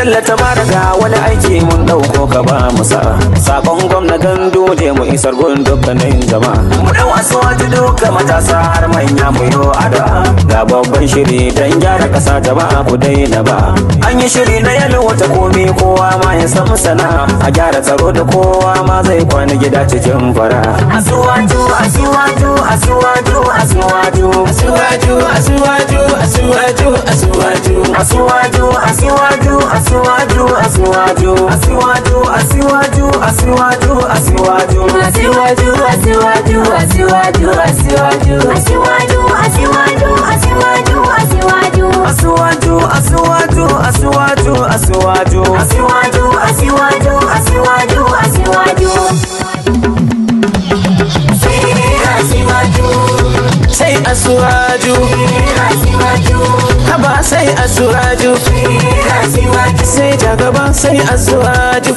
Jalla tabaraka, wani aiki mun ɗauko, ka ba mu sa'a. Sakon Gwamna Ganduje mu isar gun dukkanin jama'a. Mu ɗau Asiwaju duka, matasa har manya, mu yo addu'a. Ga babban shiri don gyara ƙasa, jama'a ku daina ba. An yi shiri na yalwata komi, kowa ma ya samu sana'a. A gyara tsaro da kowa ma zai kwana gida cikin fara. Asiwaju, Asiwaju, Asiwaju, Asiwaju. Asiwaju, Asiwaju, Asiwaju, Asiwaju. Asiwaju, Asiwaju, Asiwaju, Asiwaju. Asiwaju, Asiwaju, Asiwaju, Asiwaju. Asiwaju, Asiwaju, Asiwaju, Asiwaju. Asiwaju, Asiwaju, Asiwaju, Asiwaju. Asiwaju, Asiwaju, Asiwaju, Asiwaju. Asiwaju, Asiwaju, Asiwaju, Asiwaju. Asiwaju. Sai Asiwaju. Asiwaju. Haba, sai Asiwaju. Asiwaju. Sai jagaba, sai Asiwaju.